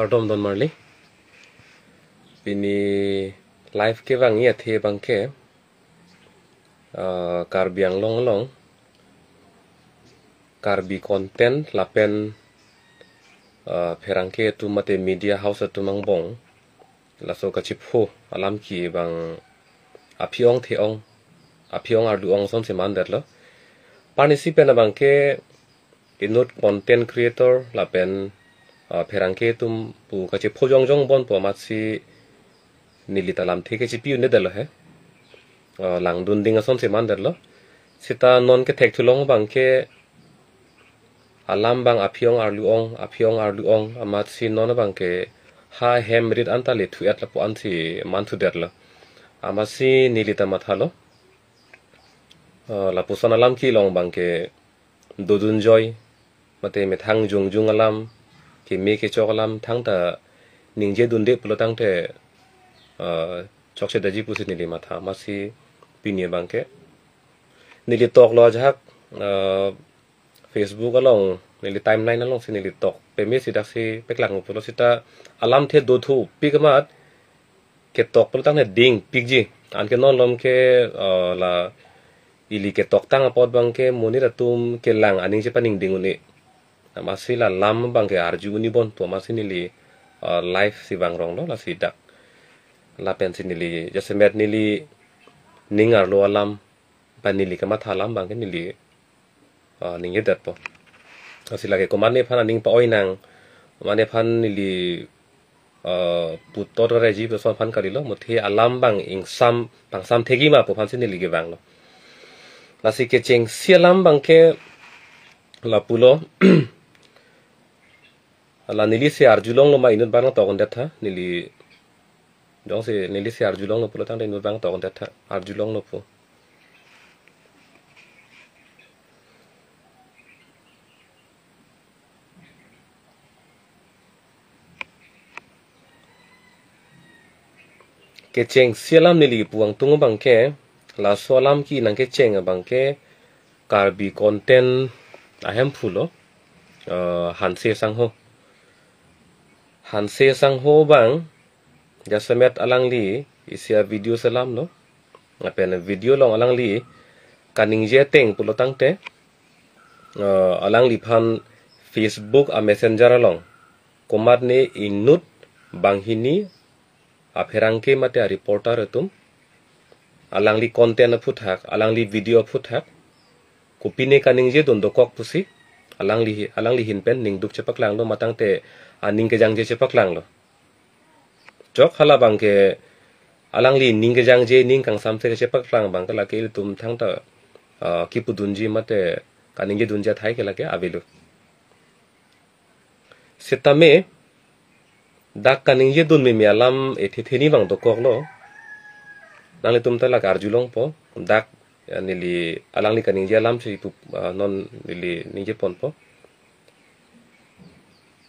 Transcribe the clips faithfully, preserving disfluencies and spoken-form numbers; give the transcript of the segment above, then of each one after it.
Kardom don marli. Pini live kevangji athe abangke, ah, Karbi Anglong along Karbi content lapen, ah, pherangke atum mate media house atum angbong laso kachipho alam ke abang aphi-ong the-ong, aphi-ong arlu-ong asonsi mandetlo. Pini isi pen abangke inut content creator lapen, ah, pherangke atum pu kachipho jongjong bon pu amatsi neli ta lamthe ke chipi un-edetlo he. Ah, langdun ding asonsi mandetlo. Sita non kethek thulong abangke alam abang aphi-ong arlu-ong, aphi-ong arlu-ong, amatsi non abangke ha hem rit anta le thu-et lapu ansi manthudetlo. Amatsi neli ta mathalo. Ah, lapuson alam kelong abangke dodunjoi, mate methang jongjong alam, keme kechok alam thangta ningjedunde pulo tangte, ah, chokchedetji pusi neli matha. Amatsi pini abangke neli toklo ajahak, ah, Facebook along, neli timeline alongsi neli tok peme si daksi paklang pulo sita alamthe dothupik amat ketok pulo tangte dingpikji. Anke non malom ke, eh, la ili ketoktang apot abangke monit atum kelang aning chepaningding un-e. Amatsi la lam abangke arju un-e bon pu amatsi neli, eh, live si vangronglo lasi dak. Lapensi neli jasemet neli ning arlo alam, pen neli kamatha alam abangke neli, ah, ningjedetpo. Lasi lake komatne aphan aning pa-oi nang, mane aphan neli, ah, putot reji puson aphan kalilo, muthe alam abang ingsam, pangsam thekji ma pu aphansi neli kevanglo. Lasi kechengsi alam abangke lapulo. Ala neli si arjulonglo ma inut abang tokdun det tha, neli jongsi neli si arjulonglo pulo tangte inut abang tokdun det tha, arjulonglo pu. Kechengsi alam neli puang tung abangke, laso alam ke nangkecheng abangke, Karbi content ahemphu lo, eh, Hanse Sangho. Hanse Sangho abang, jasemet alangli isi avideo selamlo. Lapen video along alangli kaningje ateng pulo tangte, eh, alangliphan Facebook a-messenger along komatne inut banghini apherangke mate a-reporter atum, alangli content aphuthak, alangli video aphuthak, kopine kaningjedun dokok pusi, alangli, alangli ahin pen ningduk chepaklanglo ma tangte aning kejangje chepaklanglo. Chok hala abangke alangli ning kejangje ning kangsamse kachepaklang abangke lake ilitum thangta, ah, kipudunji mate kaningjedunji athai ke lake avelo. Setame dak kaningjedun meme alam ethe theni abang dokoklo. Nanglitum ta lake arjulongpo. Dak, ya, neli alangli kaningje alamsi pu, ah, non neli ningjeponpo.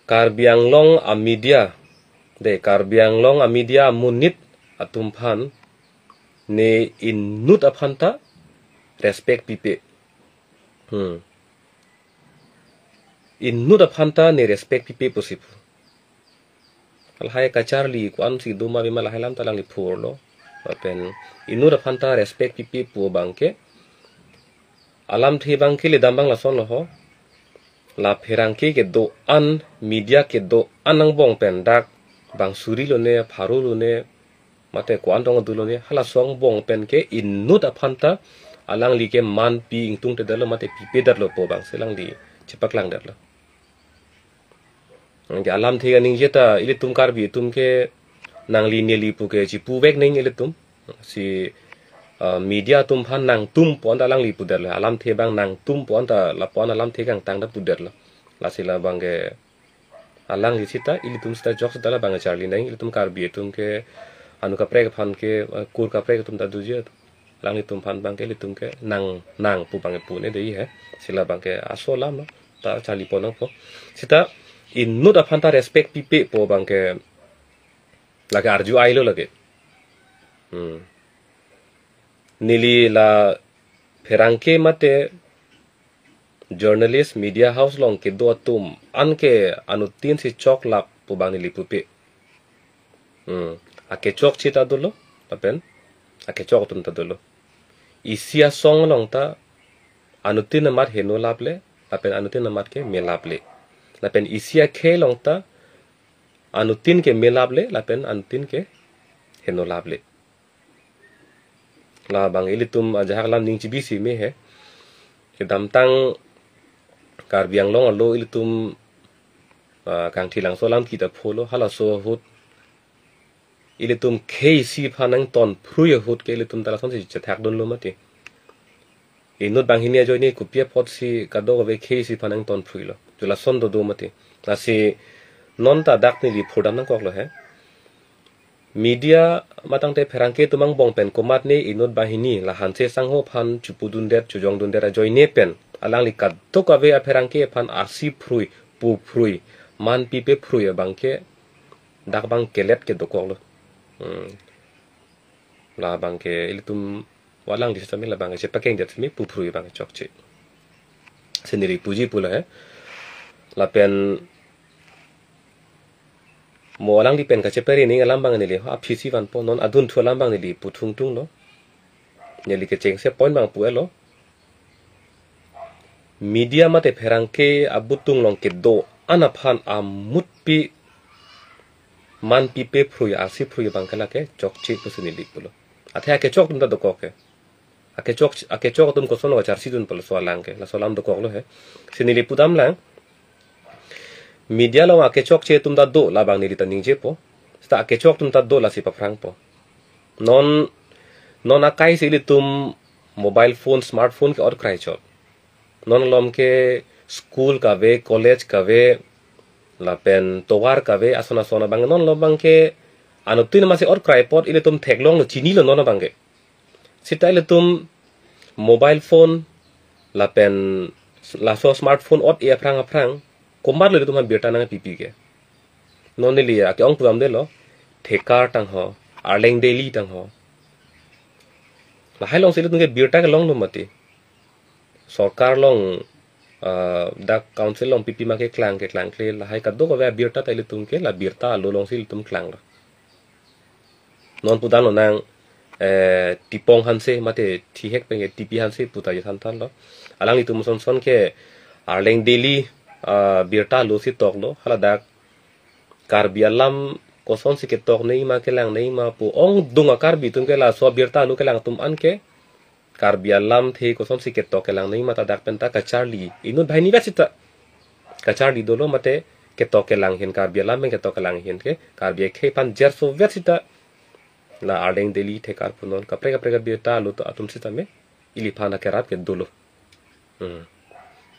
Karbi Anglong a-media, de, Karbi Anglong a-media amonit atum aphan ne inut aphanta respect pipe. Hmm. Inut aphanta ne respect pipe pusi pu. Lahai kacharli ko-ansi doma bima lahai alam ta alangli phurlo. Lapen inut aphanta respect pipe pu abangke, alamthe abangke ledam abang lasonlo ho. La pherangke kedo-an, media kedo-an angbong pen dak bang suri lone, pharo lone, mate ko-an tong adu lone, halaso angbong pen ke inut aphanta alangli ke manpi ingtungtedetlo mate pipedetlo pu abangsi alangli chepaklangdetlo. Anke alamthe kaningje ta ilitum Karbi atum ke nangli neli pu ke chipuvek nang ilitum. Si, ah, media atum aphan nangtum pu anta alangli pudetlo. Alamthe abang nangtum pu anta lapu-an alamthe kangtang ta pudetlo. Lasi labangke alangli sita, ilitum sita jok sita labang charli nang, ilitum Karbi atum ke anu kaprek aphan ke, eh, kur kaprek atum ta doji. Alanglitum aphan abangke ilitum ke nang, nang pu abangke pu un-e dei he. Si labangke aso alam lo. Ta charlipon nangpo. Sita inut aphanta respect pipe pu abangke lake arju ailo lake. Hmm. Neli la pherangke mate journalist media house along kedo atum anke anuttin si choklap pu abang neli pupe. Hmm. Akechokche ta dolo, lapen akechok atum ta dolo. Isi asong along ta anuttin amat heno laple, lapen anuttin amat ke me laple. Lapen isi akhei along ta anuttin ke me laple, lapen anuttin ke heno laple. Labang ilitum ajahak alam ning chibisi me he. Kedamtang Karbi Anglong arlo ilitum, ah, kangthilangso alam kita pholo, halaso ahut ilitum khei isi aphan nangton phrui ahut ke ilitum ta lasonsi chethakdunlo mati. Inut banghini ajoine kopi apotsi kadokave khei isi aphan nangton phruilo. Ju lason dodo mati. Lasi non ta dak neli phurdam nangkoklo he. Media matangte pherangke atum angbong pen komatne inut banghini la Hanse sangho aphan chupudundet chujongdundet ajoine pen alangli kadokave apherangke aphan arsi phrui, pu phrui, man pipe phrui abang ke dak abang ke let ke dokoklo. Hmm. Labang ke ilitum walang di sami labang ke chepakengdet sami pu phrui abang chokche. Si neli puji pulo he. Lapen mo alangli pen kachepere ning alam abang neli aphi si vanpo, non adunthu alam abang neli puthung tunglo. Neli kechengse point abang pu-etlo. Media mate pherangke abutung along kedo-an aphan amutpi man pipe phrui arsi phrui abang ke lake chokche pusi neli pulo. Athe akechok atum ta dokok ke. Akechok, akechok atum kosonlo kacharsidun pulo laso alam ke. Laso alam dokoklo he. Si neli pudam lang. Media along akechokche atum ta do labang neli ta ningjepo. Seta akechok atum ta do lasi paphrangpo. Non, non akai si ilitum mobile phone, smartphone ke ot krai chot. Non malom ke school kave, college kave, lapen tovar kave, ason ason abang. Non malom abang ke anuttin amatsi ot krai apot ilitum theklonglo, chinilo non abang ke. Seta ilitum mobile phone lapen laso smartphone ot-e aphrang aphrang komatlo ilitum aphan birta nangpipi ke. Non neli ake-ong pudamdetlo, Thekar tangho, Arleng Daily tangho. Lahai alongsi ilitum ke birta kelonglo mati. Sorkar along, ah, dak council along pipi ma keklang, keklangkle, lahai kadokave abirta ta ilitum ke la birta alo alongsi ilitum klanglo. Non pudamlo nang, eh, Tipong Hanse mate Thihek pen ke T P Hanse puta je than thanlo. Alanglitum sonson ke Arleng Daily, ah, birta alosi toklo, haladak Karbi alam kosonsi ketok nangji ma kelang nangji ma pu ongdung a-Karbi atum ke laso birta alo kelang atum an ke Karbi alamthe kosonsi ketok kelang nangji ma ta dak pen ta kacharli. Inut banghini vet seta kacharli dolo mate ketok kelang ahin, Karbi alam pen ketok kelang ahin ke Karbi akhei aphan jerso vet seta la Arleng Daily, Thekar punon kaprek kaprek abirta alo atum seta me iliphan akerap ke dolo. Hmm.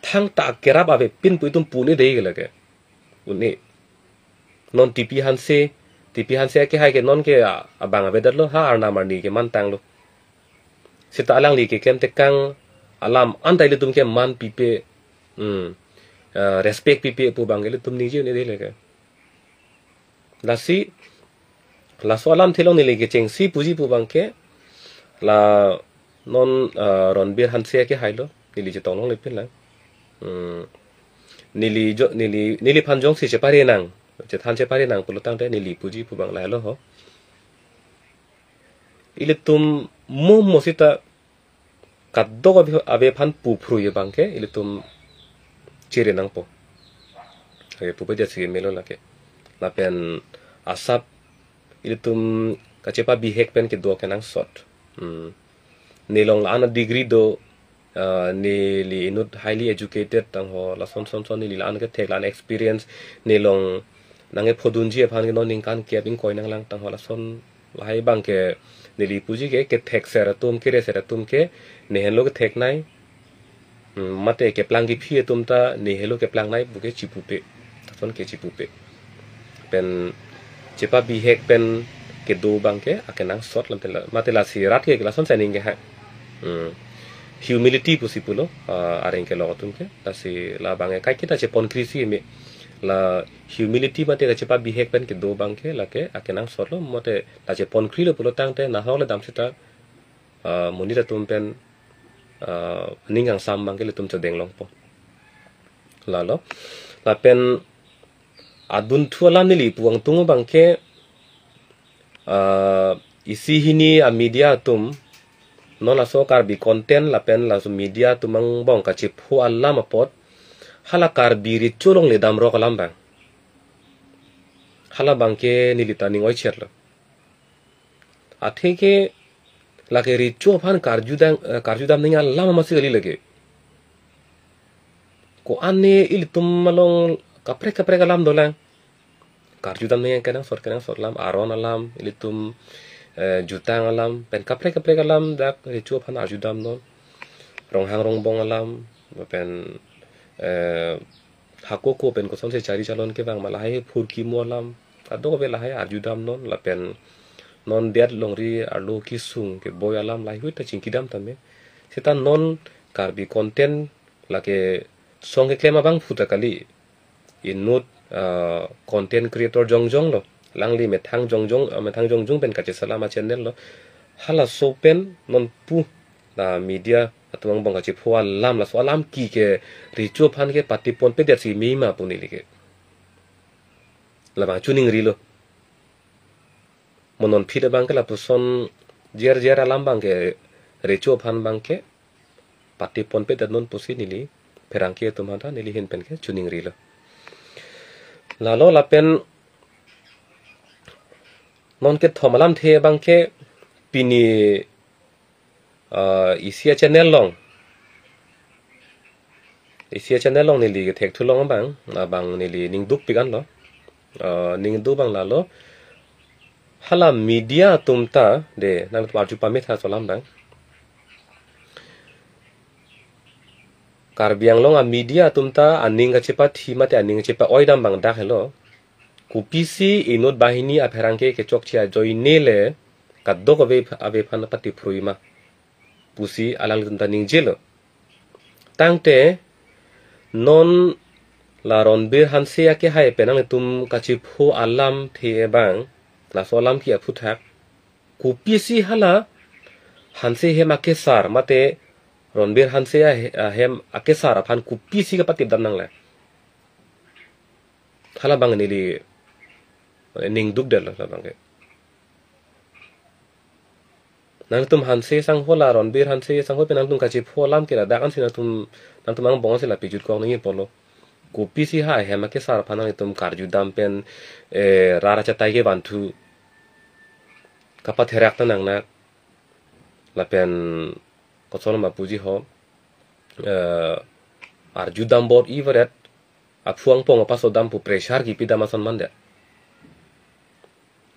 Thangta akerap avepin pu itum pu un-e dei ke lake. Un-e. Non T P Hanse, T P Hanse akehai ke non ke, ah, abang avedetlo, ha arnam arni ke mantanglo. Seta alangli keklem tekang alam anta ilitum ke man pipe, hmm, ah, respect pipe pu abang ke ilitum ningje un-e dei lake. Lasi, laso alamthe along neli kechengsi puji pu abang ke, la non, ah, Ronbir Hanse akehailo, neli chetong longle pin lang. Hmm. Neli jo, neli, neliphan jongsi chepare nang, chethan chepare nang pulo tangte neli puji pu abang lahelo ho. Ilitum mo mo seta kadokave, ave aphan pu phrui abang ke ilitum chere nangpo. Ave pupe jasi melo lake. Lapen asap ilitum kachepabihek pen kedo akenangsot. Hmm. Nelong la-an a-degree do, ah, neli inut highly educated tangho, lason son son neli la-an kethek la-an experience, nelong nangkephodunji aphan ke non ningkan kep ingkoi nanglang tangho, lason lahai abang ke neli puji ke kethekser atum, kereser atum ke ne henlo ketheknei. Hmm, mate keplang kephi atum ta ne henlo keplangnei pu ke chipupe. Lason ke chipupe. Pen chepabihek pen kedo abang ke akenangsot lam tela. Mate lasi rat ke lason sining kehai. Hmm. Humility pusi pulo, ah, areng kelok atum ke. Lasi labang ke kaiketa cheponkri si me. La humility mate kachepabihek pen kedo abang ke lake akenangsotlo, mate la cheponkrilo pulo tangte nahok le dam seta, ah, monit atum pen, ah, ning kangsam abang ke ilitum chodeng longpo. Lalo, lapen adunthu alam neli pu angtung abangke, ah, isi hini a media atum, non laso Karbi content lapen laso media atum angbong kachipho alam apot, hala Karbi recho along le damrok alam abang. Hala abangke neli ta ning oicherlo. Atheke lake recho aphan karjudam, eh, karjudam nangji alam amatsi kali lake. Ko-an ne ilitum along kaprek kaprek alam dolang. Karjudam nangji kenangsot kenangsot alam, aron alam, ilitum, eh, jutang alam, pen kaprek kaprek alam dak recho aphan arjudamnon. Ronghang rongbong alam, pen, eh, hako ko pen kosonsi chari chalon kevang ma lahai phurkimo alam, kadokave lahai arjudamnon, lapen non det longri arlo kesung keboi alam lahai hui ta chingkidam tame. Seta non Karbi content lake song keklem abangphu ta kali. Inut, ah, content creator jongjong lo. Alangli methang jongjong, ah, methang jongjong pen kachesalam a channel lo. Halaso pen non pu la media atum angbong kachipho alam, laso alam ki ke recho aphan ke patipon pedet si mima pu neli ke. Labang chuningrilo. Mo non phit abangke lapuson jer jer alam abangke recho aphan abangke patipon pedet non pusi neli pherangke atum aphan ta neli ahin pen ke chuningrilo. Lalo lapen non kethom alamthe abangke pini, ah, isi a channel along. Isi a channel along neli kethekthu long abang, abang neli ningduk pik anlo. Ah, ningduk abang lalo. Hala media atum ta, de, nangtum arju pame tha laso alam abang. Karbi Anglong a media atum ta aning kachepathi mate aning kachepa-oidam abang dak helo. Kopisi inut banghini apherangke kechokche ajoine le kadokave ave aphan patiphrui ma pusi alanglitum ta ningjelo. Tangte non la Ronbir Hanse akehai pen nanglitum kachipho alamthe abang, laso alam ki aphuthak, kopisi hala Hanse ahem akesar mate Ronbir Hanse ahe-, ahem akesar aphan kopisi kapatipdam nangle. Hala abang neli, eh, ningduk detlo hala abangke. Nangtum Hanse sangho la Ronbir Hanse sangho pen nangtum kachipho alam ke ladak ansi nangtum, nangtum angbong ansi la pejut kok nangji apotlo. Kopisi ha ahem akesar aphan nangtum karjudam pen, eh, rat achatai kevanthu kapatherak ta nangnak. Lapen koson ma puji ho, eh, arjudam bor-i varet, aphu angpong apasodam pu pressure kipidam ason mandet.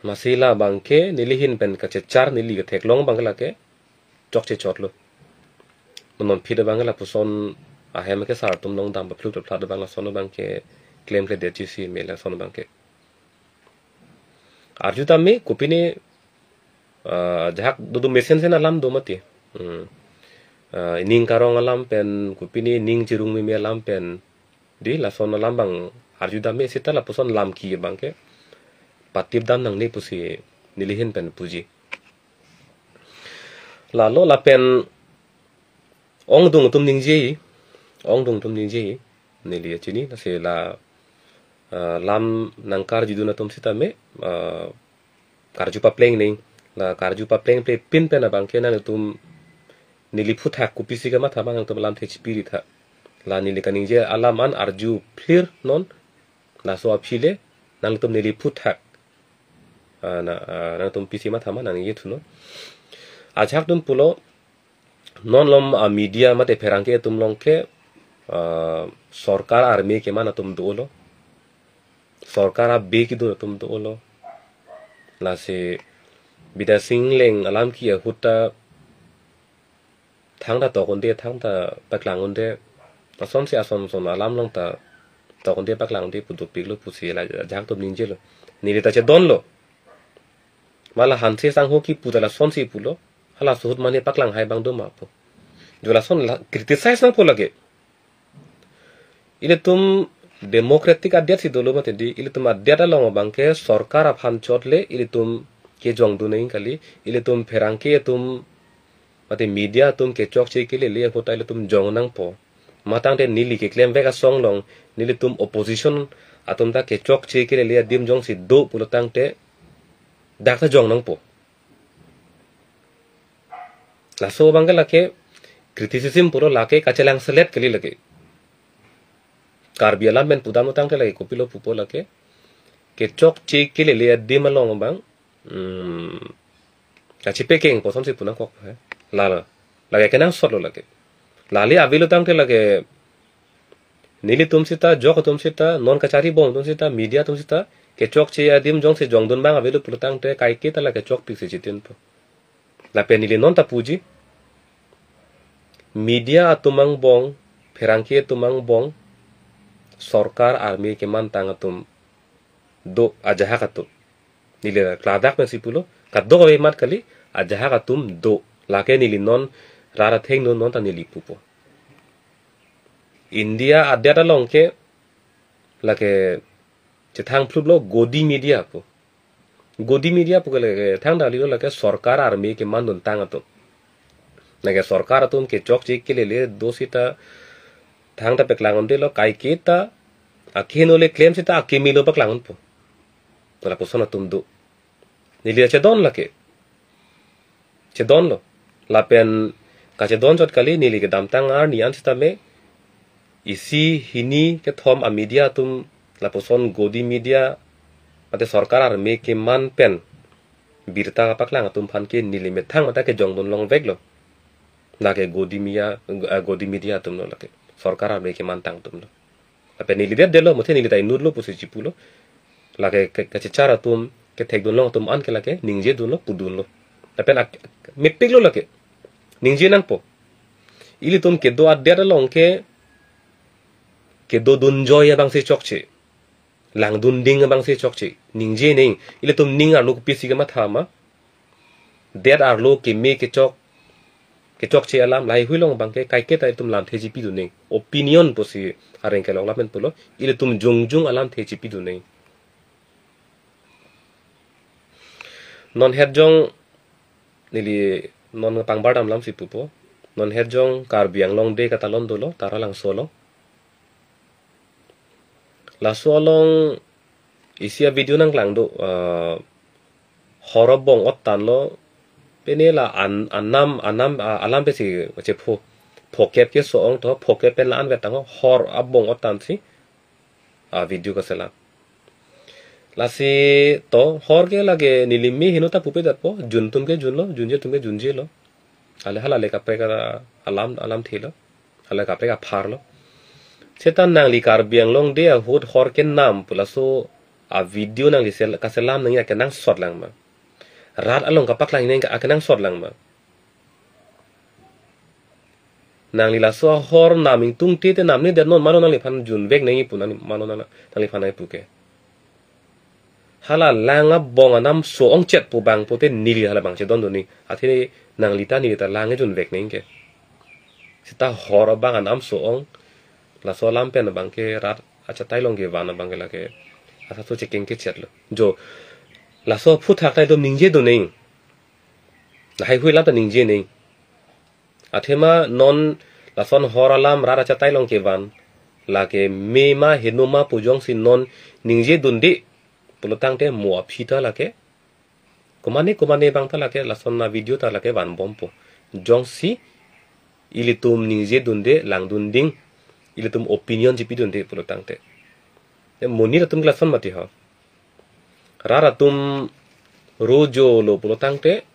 Amatsi la abangke neli ahin pen kachechar neli ketheklong abangke lake chokche chotlo. Mo non phit abangke lapuson ahem akesar atum along dam paphlut paphlat abang lason abangke klemkledetji si me lason abangke. Arjudam me kopine, ah, jahak dodun mesensen alam do mati. Hmm. Ah, ining karong alam pen kopine ining chirung meme alam pen. Di lason alam abang arjudam me seta lapuson alam ki abangke patipdam nangne pusi neli ahin pen puji. Lalo lapen ongdung atum ningje, ongdung atum ningje, neli chini, lasi la, ah, lam nangkarjudun atum sitame, ah, karju papleng neng, la karju paplengple pin pen abangke nangtum neli phuthak kopisi kamatha ma nangtum alamthe chipiri tha. La neli kaningje alam an arju phlir non, laso aphi le nangtum neli phuthak. Ah, na, ah, nangtum pisi matha ma nangji thunon. Ajahak atum pulo, non lom a media mate pherangke atum along ke, ah, sorkar army keman atum dolo. Sorkar abe kedo atum dolo. Lasi Bidya Sing Engleng alam ki ahut ta thangta tok un-e, thangta paklang un-e. Asonsi ason son alam along ta tok un-e paklang un-e pu dopiklo pusi la ajahak atum ningjelo. Neli ta chedonlo. Ma la Hanse sangho kipu ta lasonsi pulo. Halaso ahut mane paklang hai abang do ma pu. Jo lason la criticize nangpo lake. Ilitum democratic adet si dolo mate di, ilitum adet along abangke sorkar aphan chot le ilitum kejongdun nangji kali, ilitum pherangke atum mate media atum kechokche kelele ahut ta ilitum jong nangpo. Matangte neli keklemvek asong along, nelitum opposition atum ta kechokche kelele adim jongsi do pulo tangte dak ta jong nangpo. Laso abang ke lake criticism pulo lake kachelang selet kali lake. Karbi alam pen pudam lo tangte lake kopilo pupo lake kechokche kelele adim along abang, hmm, kachepekeng pu asonsi pu nangkok he. Lalo. Lake kenangsot lo lake. Lale avelo tangte lake nelitum sita, jok atum sita, non kacharibom atum sita, media atum sita, kechokche adim jongsi jongdun abang avelo pulo tangte kaike ta lake chokpik si chitinpo. Lapen neli non ta puji. Media atum angbong, pherangke atum angbong, sorkar army kemantang atum do ajahak atum. Neli ladak pensi pulo, kadokave amat kali, ajahak atum do. Lake neli non, rat athengno non ta neli pupo. India adet along ke, lake, chethang phlup lo Godi media pu. Godi media pu ke lake, thangta kalilo lake sorkar army kemanduntang atum. Lake sorkar atum kechokche kelele do sita thangta paklang unde lo kaike ta, akeheno le klem sita akeme lo paklang unpo. Lapuson atum do. Neli chedon lake. Chedon lo. Lapen kachedon chot kali neli kedamtang arni an sitame isi hini kethom a media atum lapuson Godi media mate sorkar army keman pen birta kapaklang atum aphan ke neli methang mate kejongdun longvek lo. Lake Godi media, eh, Godi media atum lo lake. Sorkar army kemantang atum lo. Lapen neli det detlo, muthe neli ta inut lo pusi chipulo. Lake ke, kachechar atum, kethekdun long atum an ke lake, ningjedun lo, pudun lo. Lapen ak, mepik lo lake. Ningje nangpo. Ilitum kedo adet along ke, kedodun joi abang si chokche. Langdun ding abang si chokche. Ningje neng, ilitum ning arlo kopisi kematha ma. Det arlo keme kechok, kechokche alam lahai hui along abang ke kaike ta itum lamthe chipidun neng. Opinion pusi areng kelong lapen pulo. Ilitum jongjung alamthe chipidun neng. Non herjong neli non pangbar dam lam si pupo. Non herjong Karbi Anglong Day katalon dolo, Taralangso along. Laso along isi a video nangklang do, ah, hor abong ottan lo, pene la an, anam, anam, ah, alam pensi chepho, phokep keso-ong to, phokep pen la-an vetang ho, hor abong ottan si, ah, video kaselam. Lasi to, hor ke lake neli me heno ta pupe datpo, jun atum ke junlo, junje atum ke junjelo. Ale hala le kaprek a alam, alamthe lo. Hala kaprek aphar lo. Seta nangli Karbi Anglong Day ahut hor kenam pu laso a video nangli sel, kaselam nangji akenangsot lang ma. Rat along kapaklang nangji akenangsot lang ma. Nangli laso ahor nam ingtungte te namne det non mano nangliphan junvek nangji pu nang mano nang, nangliphan nangpu ke. Hala lang abong anam so-ong chet pu bang pute neli hala bang chedondun neng. Athe nangli ta neli ta lang junvek neng ke. Seta hor abang anam so-ong. Laso alam pen abang ke rat achatai along kevan abang ke lake. Asa so chekeng kechet lo. Jo. Laso aphuthak ta itum ningjedun neng. Lahai hui alam ta ningje neng. Athema non lason hor alam rat achatai along kevan. Lake me ma heno ma pu jongsi non ningjedunde. Pulotangte mo aphi ta lake. Komane komane abang ta lake lason na video ta lake vanbompo. Jongsi ilitum ningjedunde langdun ding. Ilitum opinion chipidunde pulotangte. Te monit atum ke lason mati ho. Rat atum rojo lo pulotangte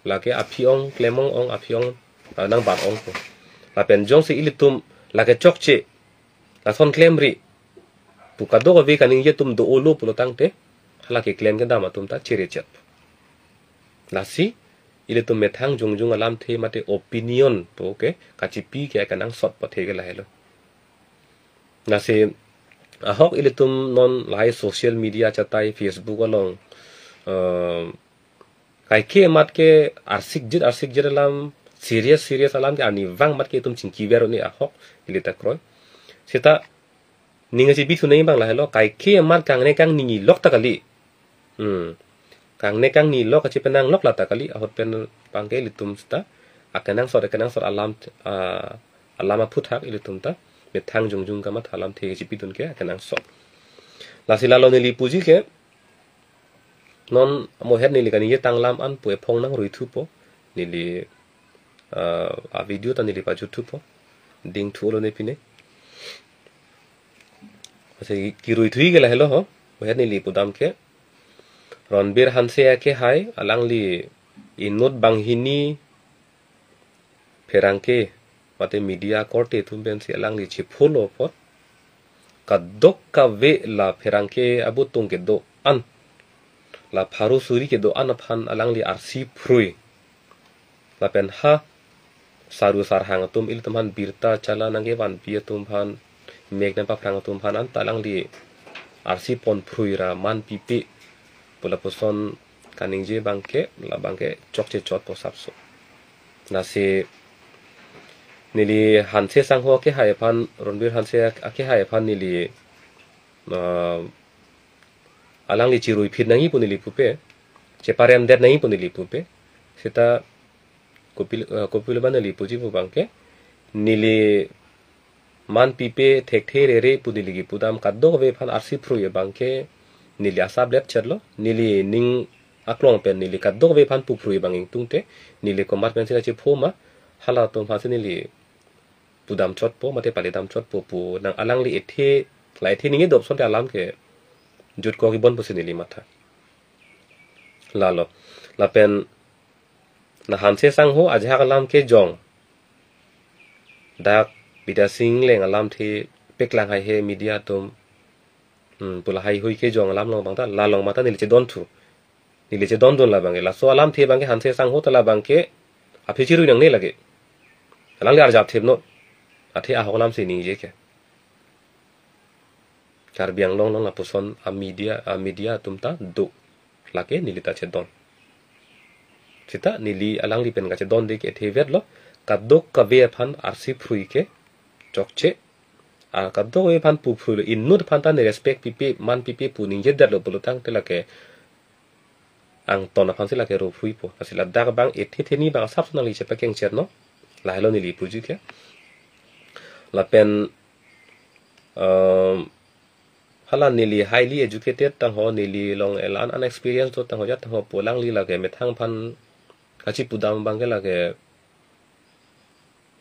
lake aphi ong klem ong ong aphi ong, ah, nangbat ongpo. Lapen jongsi ilitum lake chokche lason klemri pu kadokave kaningje atum do-o lo pulotangte hala keklem kedam atum ta chere chet. Lasi ilitum methang jongjung alamthe mate opinion pu ke kachipi ke akenangsot pathe ke lahelo. Lasi ahok ilitum non lahai social media achatai Facebook along, eh, kaike amat ke arsik jit arsik jit alam serious serious alam ke arnivang amat ke itum chingki ver un-e ahok ili ta kroi. Seta ning kachibithu nangji abang lahelo kaike amat kangne kangni lok ta kali. Hmm. Kangne kangni lok kachipenang lok lata kali ahut pen abang ke ilitum seta akenangsot akenangsot alam, ah, alam aphuthak ilitum ta methang jongjung kamatha alamthe kachipidun ke akenangsot. Lasi lalo neli puji ke, non mohet neli kaningje tanglam an pu ephong nang rui thupo, neli, ah, a video ta neli pajut thupo, ding thulo ne pine. Lasi kirui thui ke lahelo ho, mohet neli pudam ke. Ronbir Hanse akehai, alangli inut banghini pherangke, mate media korte atum pensi alangli chephulo apot, kadokave la pherangke abutung kedo-an, la pharo suri kedo-an aphan alangli arsi phrui. Lapen ha saru sarhang atum, ilitum aphan birta chala nangkevanpi atum aphan, mek nangpaphrang atum aphan anta alangli arsi pon phrui ra man pipe pu lapuson kaningje abang ke, labang ke chokche chotpo sapso. Lasi neli Hanse Sangho akehai aphan, Ronbir Hanse ak-, akehai aphan neli, ah, alangli chirui phit nangji pu neli pupe, cheparem det nangji pu neli pupe. Seta kopilo, eh, kopilo abang neli puji pu abang ke, neli man pipe thekthe rere pu neli kipudam kadokave aphan arsi phrui abang ke neli asap let chetlo, neli ning aklong pen neli kadokave aphan pu phrui abang ingtungte, neli komat pensi la chepho ma, halatum aphansi neli pudam chotpo, mate palidam chotpo pu nang alangli ethe, la ethe ningje dopson te alam ke jutkok ibon pusi neli matha. Lalo, lapen na Hanse Sangho ajahak alam kejong, dak Bidya Sing Engleng alamthe paklang haihe media atum, hmm, pu lahai hui kejong alam along abang ta, la along mata neli chedon thu. Neli chedondun labang ke. Laso alamthe abang ke Hanse Sangho ta labang ke aphi chirui nangne lake. Alangli arjap thepnon. Athe ahok alamsi ningje ke. Karbi Anglong along lapuson a media, a media atum ta do. Lake neli ta chedon. Seta neli alangli pen kachedonde ke ethe vetlo. Kadokave aphan arsi phrui ke chokche. Ah, kadokave aphan pu phruilo, inut aphan ta ne respect pipe, man pipe pu ningje detlo pulo tangte lake angton aphansi lake ro phruipo. Lasi ladak abang ethe theni abang asap nangli chepakeng chetnon. Lahelo neli puji ke. Lapen, um, hala neli highly educated tangho, neli along elan unexperienced do tangho, jat tangho pu alangli lake methang aphan kachipudam abang ke lake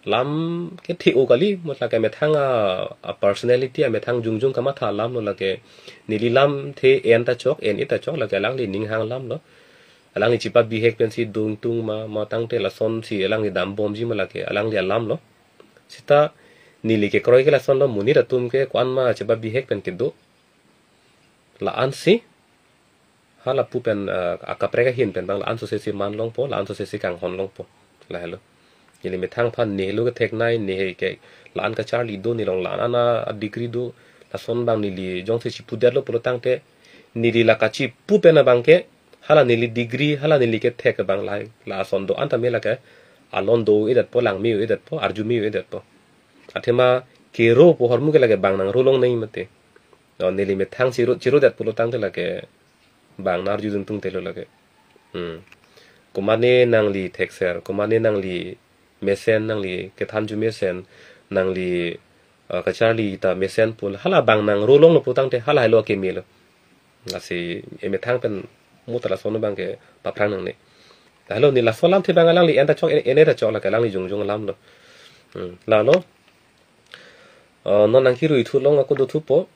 lam kethe-o kali, mo lake methang a, a personality amethang jongjong kamatha alamlo lake, neli lamthe en ta chok, en-e ta chok, lake alangli ning hang alamlo. Alangli chepabihek pensi dungtung ma, ma tangte lasonsi alangli dambomji ma lake, alangli alamlo. Seta neli kekroi ke lasonlo, monit atum ke ko-an ma chepabihek pen kedo. La-ansi, ha lapu pen, eh, akaprek ahin pen abang la-an sosesi man longpo, la-an sosesi kanghon longpo. Lahelo. Neli methang aphan nehelo kethek nai, nehe ke la-an kacharli do, neli along la-an ana degree do, lason abang neli jongsi chipudetlo pulo tangte, neli la kachipu pen abang ke, hala neli degree, hala neli kethek abang lahai, lason do-an tame lake, alon do-edetpo, langme-edetpo, arjume-edetpo. Athema kero pu ahormu ke lake bang nangro long nangji mate. O, neli methang chiru, chirudet pulo tangte lake bang nang arjudun tungte lo lake. Hmm. Komatne nangli thekser, komatne nangli mesen, nangli kethanju mesen, nangli, uh, kacharli ta mesen pu, hala bang nangro longlo pulo tangte hala helo akeme lo. Lasi emethang pen muta lason abang ke paphrang nangne. Lahelo neli laso alamthe abang alangli en ta chok, en, en-e ta chok lake alangli jongjong alamlo. Hmm. Lalo, uh, non nangkirui thu along ako do thupo.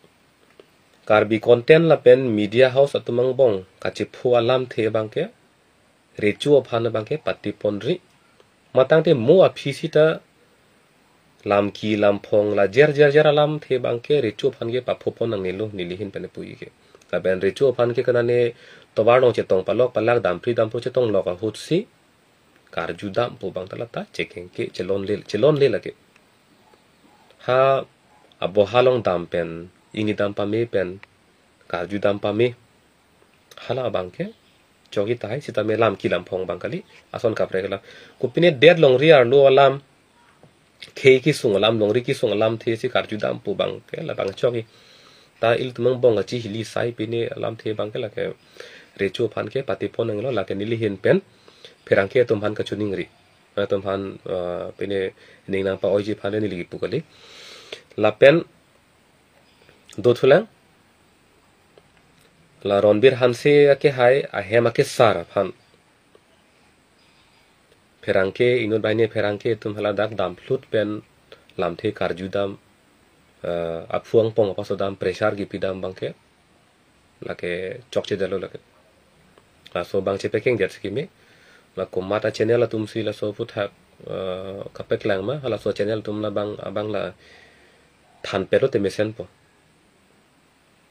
Karbi content lapen media house atum angbong kachiphu alamthe abang ke, recho aphan abang ke pateponri. Ma tangte mo aphi seta lamki lamphong la jer jer jer alamthe abang ke recho aphan ke paphopon nangnelo neli ahin pen puji ke. Lapen recho aphan ke kanane tovar along chetong palok palak, dampri dampro chetong lok ahutsi karjudam pu abang ta lata chekeng ke chelonle, chelonle lake. Ha aboha along dam pen, ingni dam pame pen, karjudam pame. Hala abang ke chokji tahai, sitame lamki lamphong abang kali, ason kaprek alam. Kopine det longri arlo alam, khei kesung alam, longri kesung alamthe si karjudam pu abang ke labang chokji. Ta ilitum angbong kachihili sai pine alamthe abang ke lake recho aphan ke patepon nanglo, lake neli ahin pen pherangke atum aphan kachiningri. Atum aphan, eh, pine ning nangpa-oiji aphan neli kipu kali. Lapen do thulang. La Ronbir Hanse akehai ahem akesar aphan pherangke, inut banghini pherangke atum hala dak damphlut pen lamthe karjudam, eh, aphu angpong apasodam, pressure kipidam abangke lake chokchedetlo lake. Laso abang chepekengdet si keme. La komat a-channel atum si laso aphuthak, eh, kapeklang ma, halaso channel atum labang abang la thanpetlo te mesenpo.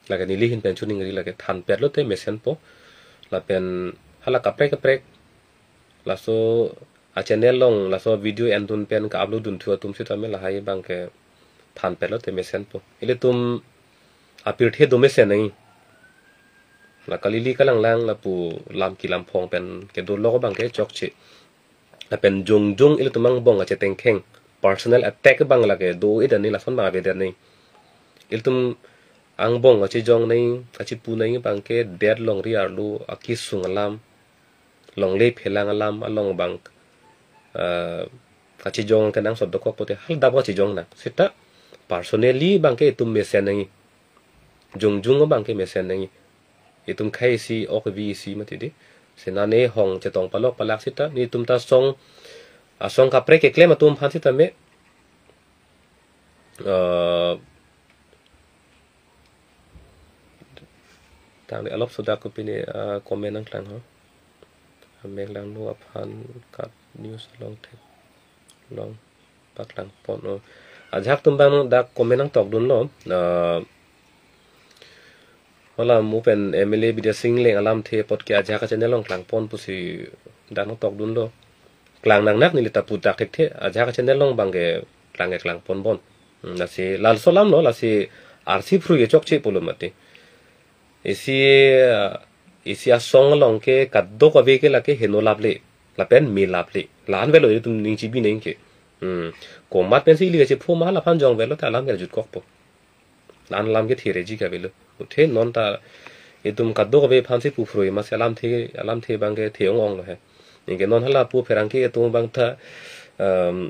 Lake neli ahin pen choningri, lake thanpetlo te mesenpo. Lapen hala kaprek kaprek laso a-channel along laso video endun pen ka-upload dunthu atum sitame lahai abangke thanpetlo te mesenpo. Ilitum apirthe do mesen nangji. La kalili kalanglang lapu lam kilam phong pen kedolok abangke chokche. Lapen jongjong ilitum angbong kachetengkheng, personal attack abang lake do-et nangji, lason abang avedet nangji. Ilitum angbong kachejong nangji, kachepu nangji abangke det longri arlo akesung alam, longle phelang alam along abang, eh, kachejong kenangsot dokok pote haldap kachejong nang. Seta personally abangke itum mesen nangji. Jongjong abangke mesen nangji. Itum khei isi, ok vi isi mati di. Sena ne hong chetong palok palak seta netum ta song, asong kaprek keklem atum aphan sitame, eh, tangte alop sodak kopine, eh, comment nangklang ho. Amek langno aphan kat news along theklong paklangpon o. Ajahak atum abang dak comment nangtokdunlo. Eh, hala mu pen M L A Bidya Sing Engleng alamthe apotke ajahak a-channel along klangpon pusi dak nangtokdunlo. Klang nangnak neli ta pudak thekthe, ajahak a-channel along abangke klang ke klangponbom. Hmm, lasi laso alamlo, lasi arsi phrui ke chokche pulo mati. Isi, isi asong along ke kadokave ke lake heno laple, lapen me laple. La-an avelo itum ning chibi nangji ke. Hmm. Komat pensi ili kachepho ma laphan jong avelo ta alam ke jutkokpo. La-an alam ke thireji ke avelo. Athe non ta itum kadokave aphansi puphrui masi alamthe, alamthe abangke the-ong-onglo he. Anke non hala pu pherangke atum abang ta, um,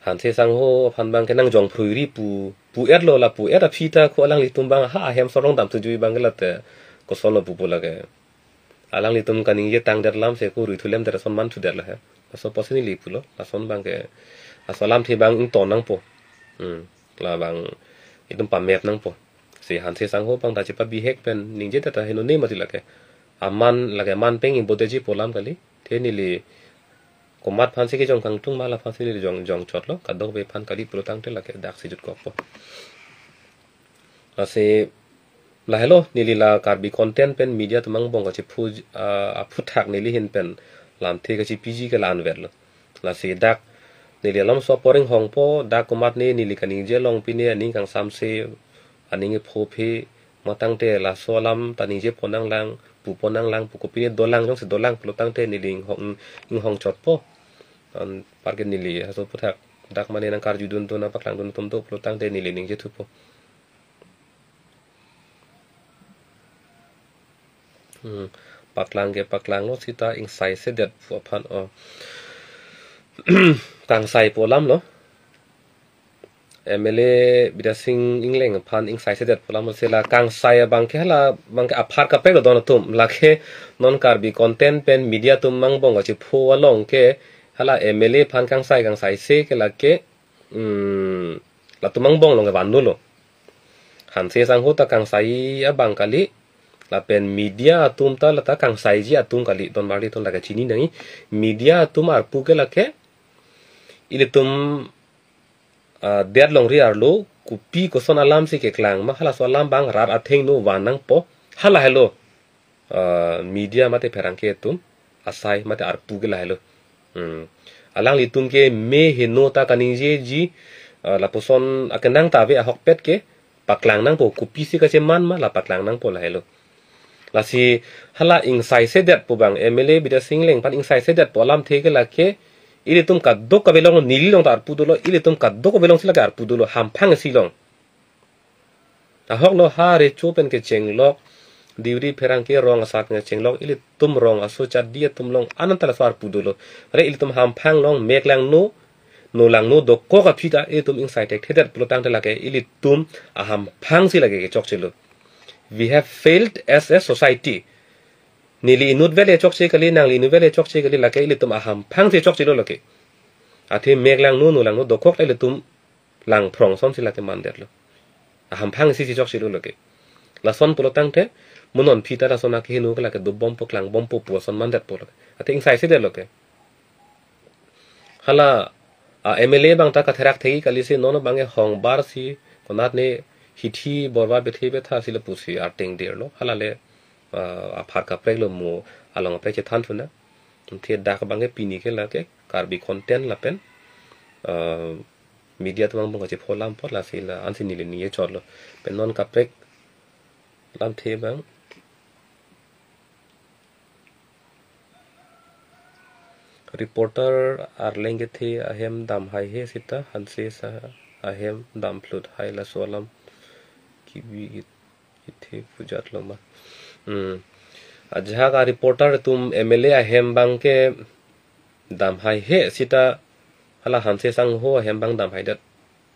Hanse sangho aphan abangke nangjong phruiri pu, pu-etlo, la pu-et aphi ta ko alanglitum abang ha ahem sorong dam sujui abangke late kosonlo pupo lake. Alanglitum kaningje tangdet alam si ko rui thulem det ason man thudet la he. Laso apotsi neli pulo, lason abangke, laso alamthe abang ington nangpo. Hmm, labang itum pamep nangpo. Si Hanse sangho abang ta chepabihek pen ningjedet ta heno ne mati lake. Aman lake man peng ingbodeji pu alam kali. The neli komat aphansi kejong kangtung ma laphansi neli jong, jongchotlo, kadokave aphan kali pulo tangte lake daksi jutkokpo. Lasi lahelo neli la Karbi content pen media atum angbong kachephu, ah, aphuthak neli ahin pen lamthe kachepiji ke la-an avetlo. Lasi dak neli alom so poring hongpo, dak komatne neli kaningje along pine aning kangsamse, aning ephophe, ma tangte laso alam ta ningjepon nanglang, pupon nanglang pu kopine dolang, jongsi dolang pulo tangte neli inghong, inghongchotpo. Anparke neli laso aphuthak dak mane nangkarjudunthu, nangpaklangdun atum do pulo tangte neli ningjethupo. Hmm. Paklang ke paklanglo seta ingsaisedet pu aphan o. Kangsai pu alamlo. M L A Bidya Sing Engleng aphan ingsaisedet pu alamlo, si la kangsai abangke hala abangke apar kaprek lo don atum. Lake non Karbi content pen media atum angbong kachepho along ke hala M L A aphan kangsai kangsaise ke lake, hmm, latum angbong along ke vanlo. Hanse sangho ta kangsai abang kali, lapen media atum ta lata kangsaiji atum kali, don marli atum lake chini nangji. Media atum arpu ke lake ilitum, ah, det longri arlo kopi koson alamsi keklang ma, halaso alam abang rat athengno van nangpo, halahelo, ah, media mate pherangke atum asai mate arpu ke lahelo. Hmm. Alanglitum ke me heno ta kaningjeji, ah, lapuson akenang ta ave ahokpet ke paklang nangpo, kopisi kacheman ma la paklang nangpo lahelo. Lasi hala ingsaisedet pu abang, M L A Bidya Sing Engleng aphan ingsaisedet pu alamthe ke lake ilitum kadokave along, neli along ta arpu dolo, ilitum kadokave alongsi lake arpu dolo, hamphang isi along. Ahoklo, ha recho pen kechenglok, Deuri pherangke rong asat pen kechenglok, ilitum rong aso chadi atum along ananta laso arpu dolo. Re ilitum hamphang along mek langno, no langno dokok aphi ta ilitum ingsai thekthedet pulo tangte lake ilitum ahamphangsi lake kechokchelo. We have failed as a society. Neli inut vet le chokche kali, nangli inut vet le chokche kali, lake ilitum ahamphang si chokchelo lake. Athe mek langno, no langno, dokhok le ilitum langphrong asonsi lake mandetlo. Ahamphang isi si chokchelo lake. Lason pulo tangte, mo non aphi ta lason akehingno ke lake dobompo klangbompo pu ason mandetpo lake. Athe ingsaisi detlo ke. Hala, a, M L A abang ta katherak thekji kali si non abang ke hongbar si konat ne hithi borba bethe betha si lapusi arting dirlo. Hala le, a, aphar kaprek lo mo along kaprek chethan thu na. Athe dak abang ke pini ke lake Karbi content lapen, a, media atum angbong kachepho alam apot lasi la ansi neli ningje chotlo. Pen non kaprek lamthe abang. Reporter arleng kethe ahem dam haihe seta hanse sa ahem dam phlut hai laso alam kibi kethe pujat lo ma. Hmm. Ajahak a reporter atum M L A ahem abang ke dam haihe seta hala hanse sangho ahem abang dam haidet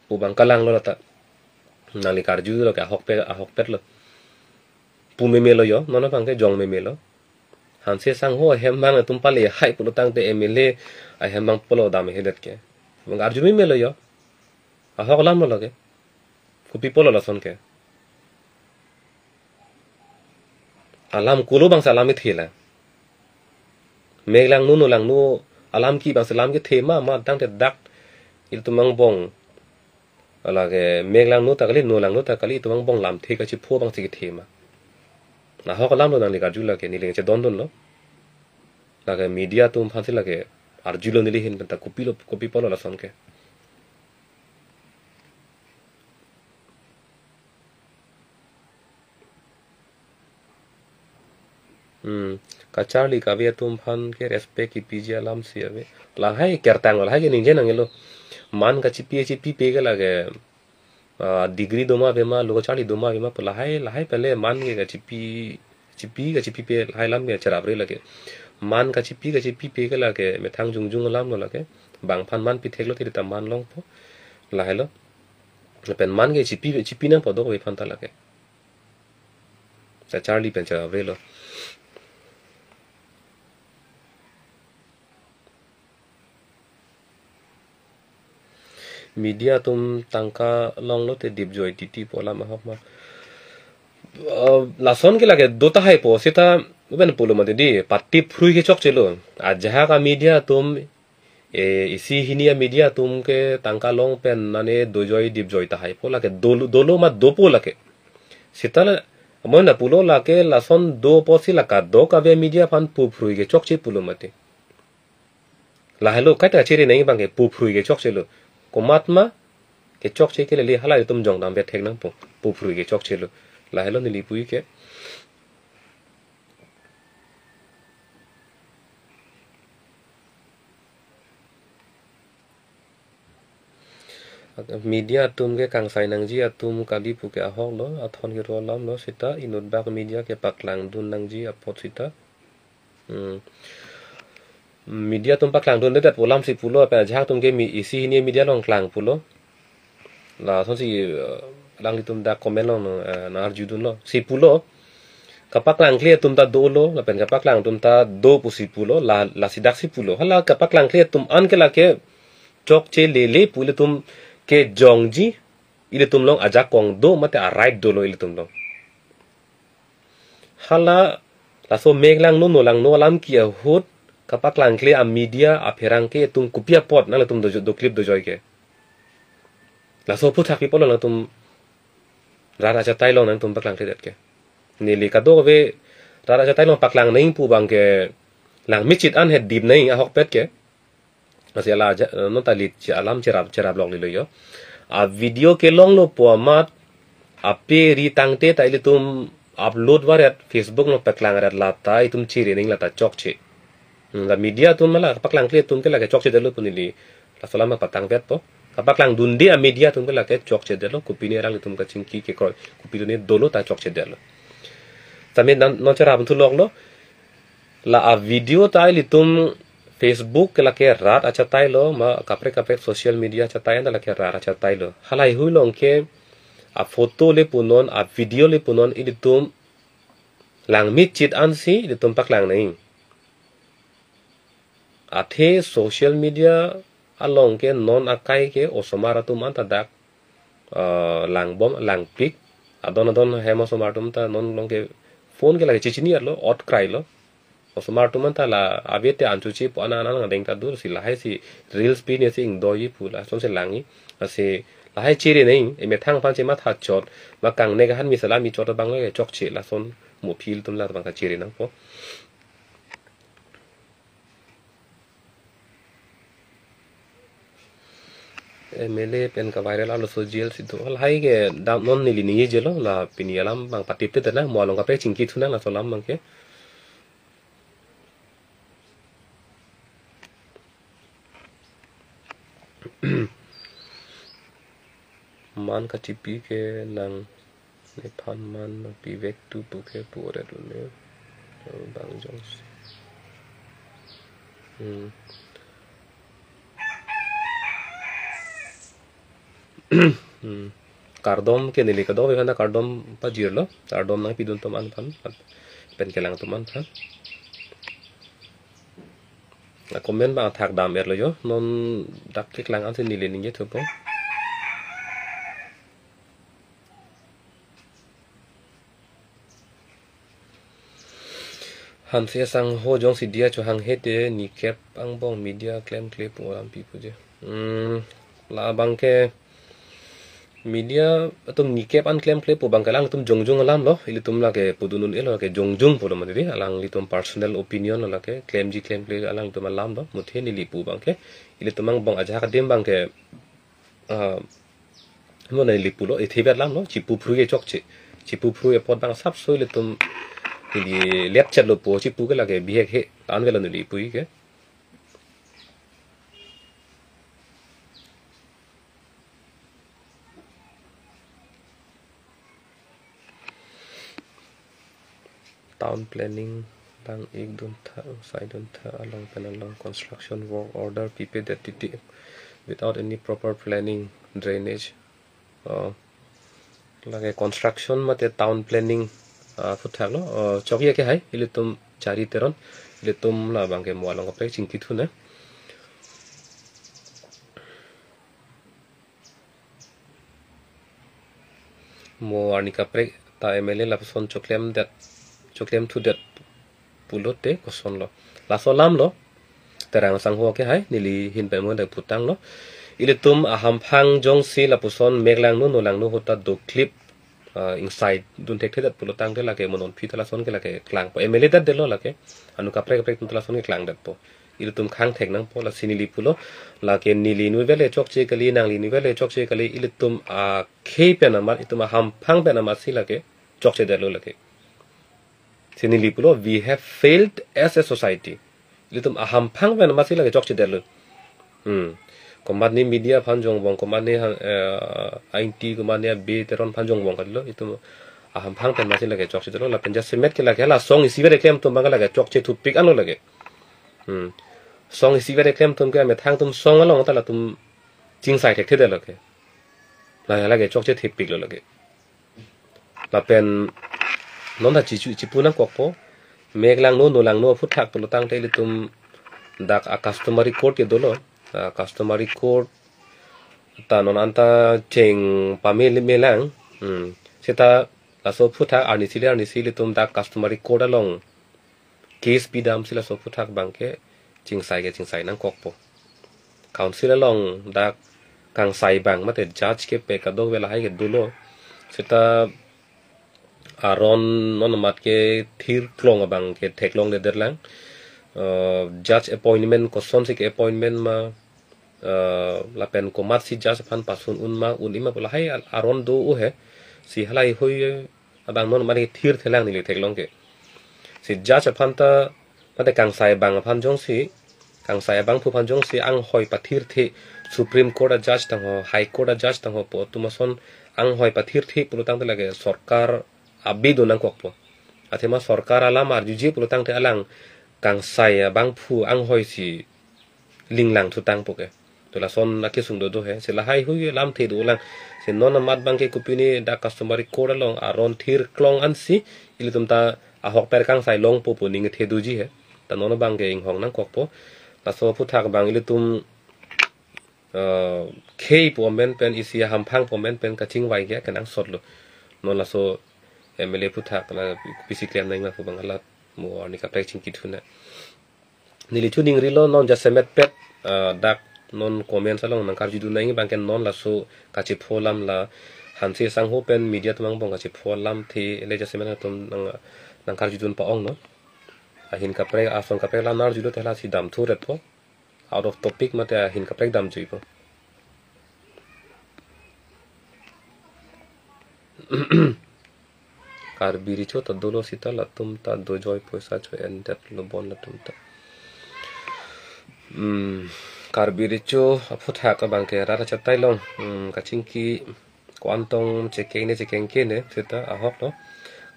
pu abang kalanglo lata. Nangli karjulo ke ahokpet, ahokpetlo. Pu memelo yo, non abang ke jong memelo. Hanse sangho ahem abang atum pale hai pulo tangte M L A ahem abang pulo dam hedet ke. Abang arju memelo yo. Ahok alamlo lake. Kopi pulo lason ke. Alam kolo abang si alam kethe la. Mek langno, no langno alam ke abang si alam kethe ma, ma tangte dak ilitum angbong. Lake mek langno ta kali, no langno ta kali, ilitum angbong lamthe kachepho abang si kethe ma. Ahok alamlo nangli karju lake, neli chedondunlo. Lake media atum aphansi lake arjulo neli ahin pen ta kopilo, kopi pulo lason ke. Hmm. Kacharli kave atum aphan ke respect kipiji alam si ave. Lahai kertang lahai ke ningje nangjilo. Man kachipi chipipe ke lake, ah, degree doma ave ma, lo kacharli doma ave ma pu lahai, lahai pen le man ke kachipi, chipi kachipipe lahai alam ke cherapre lake. Man kachipi kachipipe ke lake methang jongjong alamlo lake. Bang aphan man pitheklo tiri ta man longpo. Lahailo. Pen man ke chipi, chipi nangpo dokave aphan ta lake. Kacharli pen cheraprelo. Media atum tangka longlo te dipjoi titi pu alam ahok ma. Eh, lason ke lake do tahaipo seta uben pulo mati di, pati phrui ke chokchelo. Ajahak a media atum, e, isi hini a media atum ke tangka long pen nane dojoi dipjoi tahaipo lake dolo, dolo ma dopo lake. Seta la, amoina pulo lake lason dopo si la kadokave media aphan pu phrui ke chokche pulo mati. Lahailo kaita chere nangji abang ke pu phrui ke chokchelo. Komat ma ke chokche ke lele halai atum jongdam vet thek nangpo. Pu phrui ke chokchelo. Lahailo neli pu ke. Media atum ke kangsai nangji atum kali pu ke ahoklo, athon kiro alamlo, seta inut bak media ke paklangdun nangji apot seta. Hmm. Media atum paklangdundedet pu alam si pulo, pen ajahak atum ke mi isi hini media along klang pulo. Lasonsi, eh, alanglitum dak comment along, eh, nang arjudunlo. Si pulo. Kapaklangkle atum ta dolo, lapen kapaklang atum ta do pusi pulo, la, lasi daksi pulo. Hala kapaklangkle atum an ke lake chokche lele pu ilitum kejongji, ilitum along ajakong do mate a right dolo ilitum along. Hala laso mek langno no langno alam ke ahut kapaklangkle a media apherangke atum kopi apot nanglitum do, do clip dojoi ke. Laso aphuthak pi pulo nangtum rat achatai along nangtum paklangkledet ke. Neli kadokave rat achatai along paklang nangji pu abang ke langmechit an he dip nangji ahokpet ke. Lasi ala aja, non ta lit che alam cherap, cherap lok lilo yo. A video kelonglo pu amat ape ri tangte ta ilitum upload varet Facebook along paklang ret lata itum chere nangji lata chokche. Hmm, la media atum mala kapaklangkle atum ke lake chokchedetlo pu neli laso alam patangvetpo. Kapaklangdunde a media atum ke lake chokchedetlo, kopine alanglitum kachingki kekroi, kopine dolo ta chokchedetlo. Tame non, non cherap thu loklo. La a video ta ilitum Facebook ke lake rat achatailo, ma kaprek kaprek social media achatai anta lake rat achatailo. Halahei hui along ke A photo le punon, a video le punon, ilitum langmit chit ansi ilitum paklang nangji. Athe social media along ke non akai ke osomar atum anta dak, ah, langbom, langpik. Adon adon hem osomar atum ta non along ke phone ke lake chechini-etlo, ot krailo. Osomar atum anta la ave te anchuche pu ana ana angdeng ta dur si lahai si reels pi ne si ingdoji pu lasonsi langji. Lasi lahai chere nangji, emethang aphan chematha chot, ma kangnek ahan mi sala mi chot abang le chokche, lason mo aphi ilitum labang ta chere nangpo. M L A pen ka viral arloso jail si do. Lahai ke dam non neli ningje lo, la pini alam abang patip te na, mo along kaprek chingki thu nang laso alam abang ke. Man kachipi ke nang nephan man pivek tu pu ke pu oret un-e. Bang jongsi. Hmm. Hmm. Kardom ke neli kadokave aphan ta kardom pajirlo. Kardom nangpidun atum an aphan, pen kelang atum an aphan. A comment abang thak dam-etlo jo. Non dak keklang ansi neli ningje thupo. Hanse sangho jongsi diya chohang hete nikep angbong media klemkle pu alam pi pu je. Hmm, labang ke media atum nikep an klemkle pu abang ke alangtum jongjung alam lo, ilitum lake pudun un-elo ke jongjung pulo mati di, alanglitum personal opinion lo lake, klemji klemkle alangtum alam lo, muthe neli pu abang ke, ilitum angbong ajahak adim abang ke, ah, mo neli pulo, ethe bet alam lo, chipu phru ke chokche, chipu phru ke apot abang asapso ilitum, neli lepchet lo pu, chipu ke lake bihek he, tan velo neli pu ke. Town planning lang ik dun tha, sai dun tha, along pen along construction work order pipe det titi without any proper planning, drainage. Oh, lake construction mate town planning, ah, aphuthak lo, oh, chokji ke hai, ilitum Chari Teron, ilitum labang ke mo along kaprek chingki thu na. Mo arni kaprek ta M L A lapuson choklem det, choklem thu det pulote koson lo. Laso alam lo, Terang sangho ke hai, neli ahin pen mo dak putang lo. Ilitum ahamphang jongsi lapuson mek langno, no langno ahut ta doklip, ah, ingsai dun thekthedet pulo tangte lake mo non aphi ta lason ke lake klangpo. M L A det detlo lake. Anu kaprek kaprek atum ta lason ke klang detpo. Ilitum khang thek nangpo, lasi neli pulo. Lake neli nu vele chokche kali, nangli nu vele chokche kali, ilitum akhei pen amat, ilitum ahamphang pen amat si lake chokche detlo lake. Si neli pulo, we have failed as a society. Ilitum ahamphang pen amat si lake chokche detlo. Hmm. Komatne media aphan jongbong, komatne han, eh, Aunty, komatne Abe Teron aphan jongbong kalilo, ilitum ahamphang pen amat si lake chokche detlo, lapen jasemet ke lake hala song isivet keklem atum abang ke lake chokche thupik anlo lake. Hmm. Song isivet keklem atum ke amethang atum song along ta latum chingsai thekthe detlo ke. La lake chokche thepiklo lake. Lapen non ta chichu chipu nangkokpo. Mek langno, no langno aphuthak pulo tangte ilitum dak a customary court ke dolo. A customary court ta non anta cheng pame le melang. Hmm. Seta laso aphuthak arnisi le arnisi ilitum dak customary court along case pidam si laso aphuthak abang ke chingsai ke chingsai nangkokpo. Council along dak kangsai abang mate judge kepek kadokave lahai ke dolo. Seta aron non amat kethir klong abang ke theklongledet lang. Eh, judge appointment kosonsi ke appointment ma, eh, lapen komatsi judge aphan pasun un ma, un-e ma pu lahai al-, aron do u he. Si halahei abang non mane thirthe lang neli theklong ke. Si judge aphan ta, mate kangsai abang aphan jongsi, kangsai abangphu aphan jongsi anghoi pathirthe, Supreme Court a judge tangho, High Court a judge tangho pu atum ason anghoi pathirthe pulo tangte lake sorkar abi do nangkokpo. Athema sorkar alam arjuje pulo tangte alang kangsai abangphu anghoi si linglang thutangpo ke. To lason akesung dodo he. Si lahai hui lamthe dolang. Si non amat abangke kopine dak customary court along aron thir klong ansi ilitum ta ahokpet kangsai longpo pu ning thedoji he. Ta non abangke inghong nangkokpo. Laso aphuthak abang ilitum, eh, khei pu amen pen isi hamphang pu amen pen kachingvai ke kenangsotlo. Non laso M L A aphuthak la pisi klem nangma pu abang alat mo arni kaprek chingkithuna. Neli chuningrilo non jasemet pet, ah, dak non comments along nangkarjudun nangji abangke non laso kachepho alam la Hanse sangho pen media atum angbong kachepho alamthe le jasemet atum nang, nangkarjudun pa-ong non. Ahin kaprek, ason kaprek la nangarjulo te lasi damthu retpo. Out of topic mate ahin kaprek damjuipo. Karbi Recho ta dolo sita latum ta dojoi poisa cho-endetlo bon latum ta. Hmm, Karbi Recho aphuthak abangke rat achatai along, hmm, kachingki ko-an tong chekeng ne chekengke ne sita ahoklo.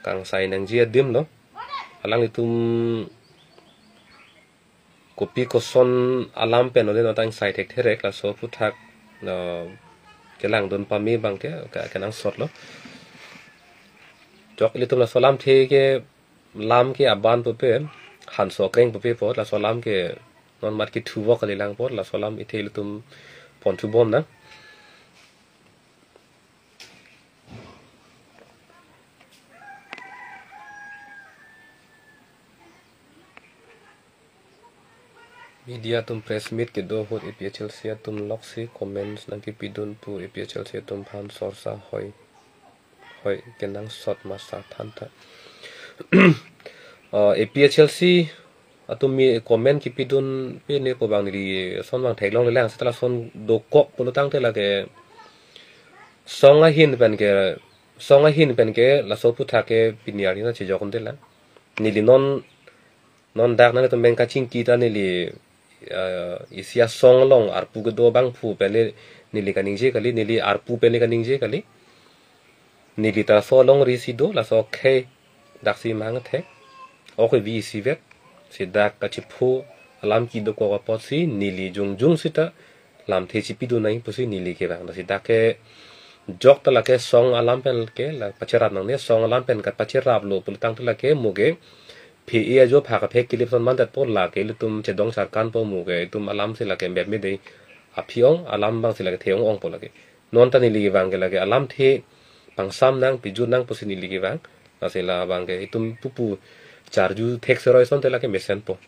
Kangsai nangji adimlo. Alanglitum kopi koson alam pen ole notang sai thekthe rek laso aphuthak, eh, kelangdun pame abangke ke, kenangsotlo. Jok ilitum laso alamthe ke lam ke aban pupe, hanso kreng pupe apot, laso alam ke non mat kethu vok kalilang apot, laso alam ithe ilitum ponthu bom nang. Media atum press meet kedo ahut A P H L C atum loksi comments nangkepidun pu A P H L C atum aphan sorsa hoi, hoi kenangsot ma sa than ta. Uh, A P H L C atum mi comment kepidun pine ko abang neli ason abang theklonglelang seta lason dokok pulotangte lake song ahin pen ke, song ahin pen ke laso aphuthak ke pini arni ta chejok unte la. Neli non, non dak nangtum pen kachingki ta neli, eh, isi asong along arpu kedo abangphu pen le neli kaningje kali, neli arpu pen le kaningje kali. Neli ta laso alongri si do, laso akhei daksi mang thek. Ok vi isivet. Si dak kachepho alam kedokok apotsi neli jongjong sita lamthe chepidun nangji pusi neli kevang. Lasi dak ke jok ta lake song alam pen ke la pacherap nangne, song alam pen kapacheraplo pulotangte lake mo ke phe-e ajo pha kaphek kelip ason mandetpo, lake ilitum chedong charkanpo mo ke itum alam si lake mepme dei. Aphi-ong alam abang si lake the-ong-ongpo lake. Non ta neli kevang ke lake alamthe pangsam nang pijut nang pusi neli kevang. Lasi labang ke itum pupu charju thek seroi asonte lake mesenpo.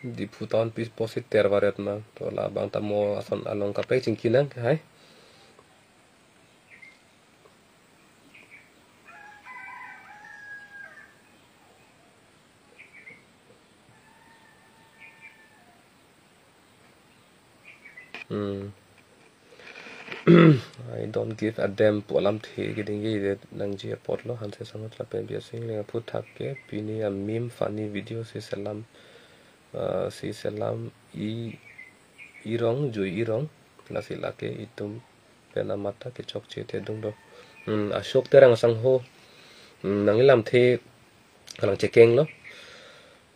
Diphu town pi posi ter varet ma, to labang ta mo ason along kaprek chingki nang ke hai. Hmm. I don't give a damn pu alamthe kedingje det nangji apotlo, Hanse sangho lapen Biasingleng aphuthak ke pini a meme funny video si selam, ah, si selam i, irong jui irong lasi lake itum pen amat ta kechokche thedung do. Hmm, Ashok Terang sangho. Hmm, nangli lamthe kalang chekenglo.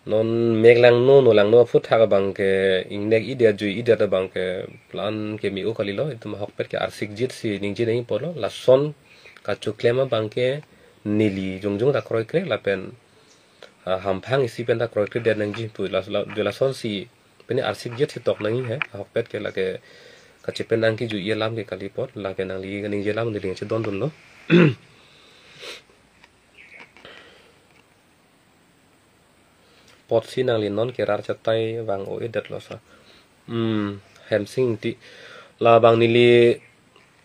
Non mek langno, no langno aphuthak abang ke ingnek idet jui idet abang ke plan keme-o kalilo, itum ahokpet ke arsikjit si ningje nangji apotlo, lason kachoklem abang ke neli jongjong ta kroikre lapen, ah, hamphang isi pen ta kroikre det nangji pu la, la, lasonsi pini arsikjit si tok nangji he, ahokpet ke lake kachepen nangkejui alam ke kali apot, lake nangli kaningje alam neli chedondunlo. Apotsi nangli non ke rat achatai vang-o-edetlo sa. Hmm, Hemsing Ingti. Labang neli,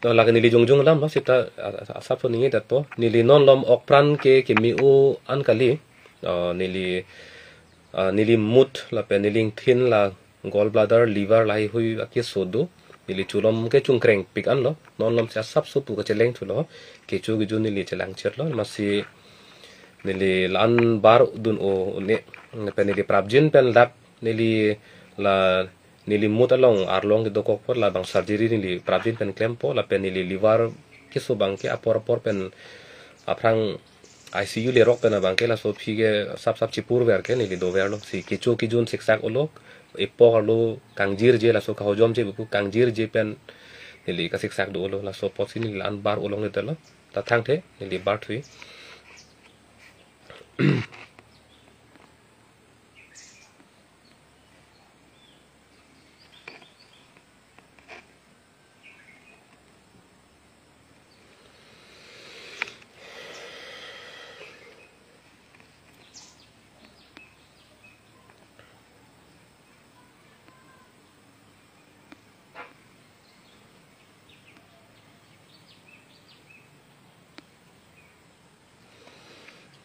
lake neli jongjong alamlo sita, a, a, asap ningjedetpo. Neli non malom okpran ke keme-o an kali. Ah, neli, ah, neli mut lapen neli ingthin la gallbladder, liver lahai hui akeso do. neli chulom ke chungkreng pik anlo. Non lom si asapso pu kacheleng thulo. Kecho kejun neli chelang chetlo. Amatsi neli la-an bar dun-o un-e. Pen neli prapjin pen dak neli la neli mut along arlong kedokok apot labang surgery neli prapjin pen klempo lapen neli liver keso abangke apor apor pen aphrang I C U lerok pen abangke laso aphi ke sap sap chipurver ke neli doverlo si kecho kejun siksak olo epok arlo kangjirje laso kahojomje buku kangjirje pen neli kasiksak do olo laso apotsi neli la-an bar olongledetlo ta thangthe neli bar thui.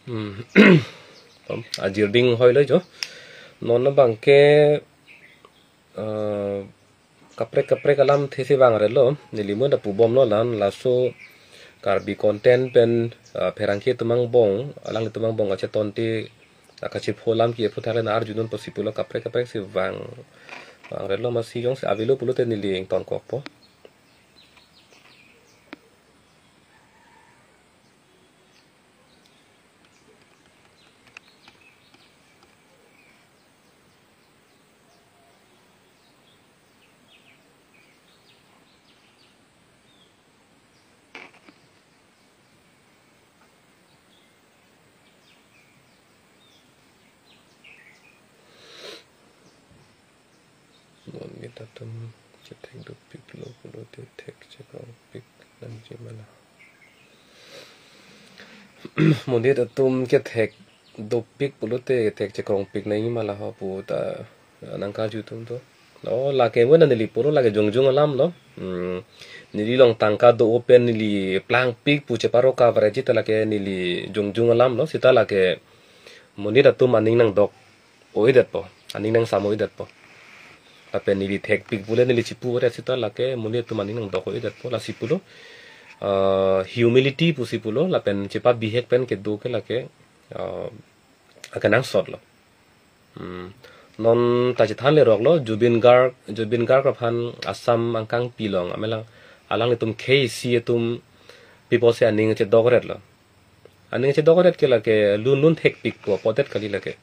Hmm. Tom, ajirding hoilo jo. Non abangke, eh, kaprek kaprek alamthe si vangrelo. Neli mo da pubomlo lan laso Karbi content pen, eh, pherangke atum angbong, alanglitum angbong kachetonte, eh, kachipho alam ke aphuthak le na arjudun pusi pulo kaprek kaprek si vang, vangrelo amatsi jongsi avelo pulote neli ingtonkokpo. Monit atum kethek dopiklo pulote thek chekrongpik nangji ma la. Monit atum kethek dopik pulote thek chekrongpik nangji ma la ho pu ta nangkarju atum do. Oh, lake mo na neli pulo lake jongjong alamlo. Hmm. Neli along tangka do-o pen neli plangpik pu cheparo coverage ta lake neli jongjong alamlo. Sita lake monit atum aning nangdok-o-edetpo. Aning nangsam-o-edetpo. Lapen neli thekpik pule neli chipuret sita lake monit atum aning nangdok-o-edetpo. Lasi pulo, eh, humility pusi pulo. Lapen chepabihek pen kedo ke lake, eh, akenangsotlo. Hmm. Non ta chethan leroklo, Zubeen Garg, Zubeen Garg aphan Assam angkangpi along, amelang alanglitum khei isi atum pi pusi aning chedokretlo. Aning chedokret ke lake lun lun thekpikpo pudet kali lake.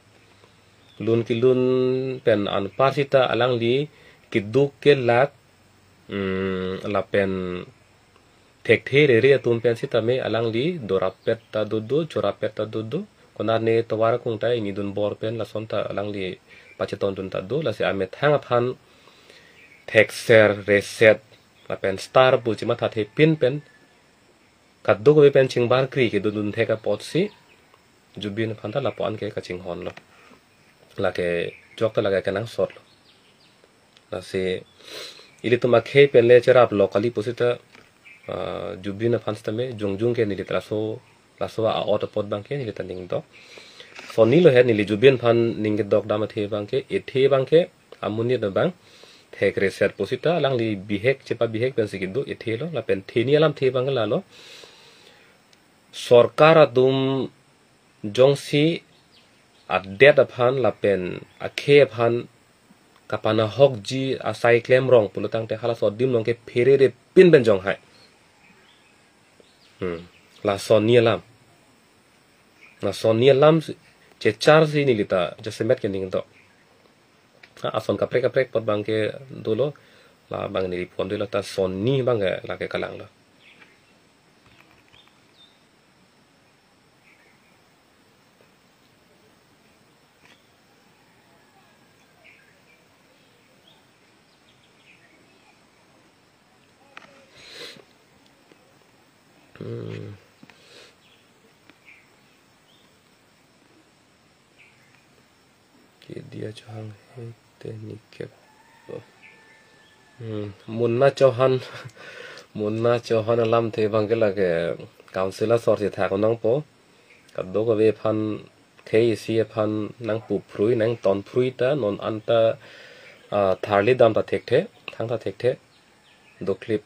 Lun kelun pen anpar sita alangli keduk kelak, hmm, lapen thekthe rere atum pen sitame alangli dorapet ta dodo, chorapet ta dodo. Konat ne tovar kung ta ingidun bor pen lason ta alangli pachetondun ta do. Lasi amethang aphan thekser, reset, lapen star pu chemathathepin pen kadokave pen chingbarkri kedodun thek apotsi Zubeen aphan ta lapu-an ke kachinghonlo. Lake jok ta lake kenangsotlo. Lasi ilitum akhei pen le cheraplo kali pusita, ah, Zubeen aphan sitame jongjong ke neli ta laso, laso a-ot apot abangke neli ta ningdok. Sonni lo he neli Zubeen aphan ning kedok dam athe abangke, ethe abangke, amonit abang thek reset pusita alangli bihek chepabihek pensi kedo ethelo lapen theni alamthe abang lalo. Sorkar atum jongsi adet aphan lapen akhei aphan kapanahokji asai klemrong pulotangte halaso adim along ke phererepin pen jonghai. Hmm. La sonni alam. La sonni alam si, checharsi neli ta jasemet ke ningdok. Ha, ason kaprek kaprek apot abangke dolo, labang neli pon dolo ta sonni abangke lake kalanglo. Hmm. Kedia Chauhan he te nikep. Hmm, Munna Chauhan, Munna Chauhan alamthe abangke lake council asor si thak nangpo. Kadokave aphan khei isi aphan nangpuphrui, nangtonphrui ta, non anta, ah, tharli dam ta thekthe, thang ta thekthe. doklip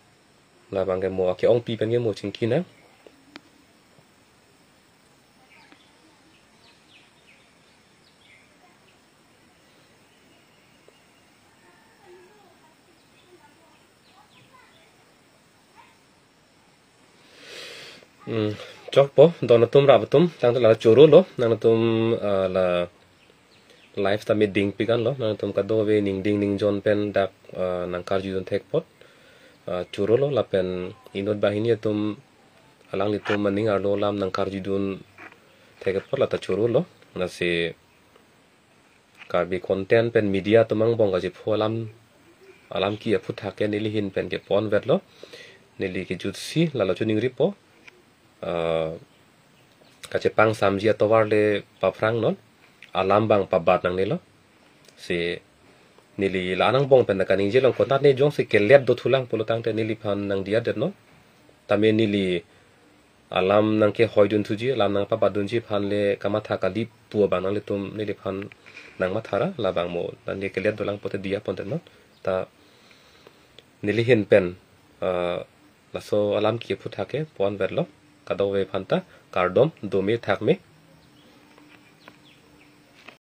labang ke mo ake ongpi pen ke mo chingki nang. Hmm, chokpo, don atum rap atum, tangte la choro lo, nangtum, ah, la live ta meeting pikan lo, nangtum kadokave ningding ningjon pen dak, ah, nangkarjudun thek apot, ah, choro lo, lapen inut banghini atum, alanglitum aning arlo alam nangkarjudun thek apot, la ta choro lo, lasi Karbi content pen media atum angbong kachipho alam, alam ke aphuthak ke neli ahin pen ke ponvetlo. Neli kejutsi lalo choningripo. Ah, kachepangsamji atovar le paphrang non. Alam abang pabat nangnelo. Si neli la-an angbong pen kaningje long konat ne jongsi kelet dothulang pulo tangte neliphan nangdiyadet non. Tame neli alam nangkehoidun thuji, alam nangpabatdunji aphan le kamatha kali pu abang nanglitum neliphan nangmathara, labang mo nangli kelet dolang pote diya ponte non. Ta neli ahin pen, ah, laso alam ke aphuthak ke ponvetlo, kadokave aphan ta kardom, dome thakme.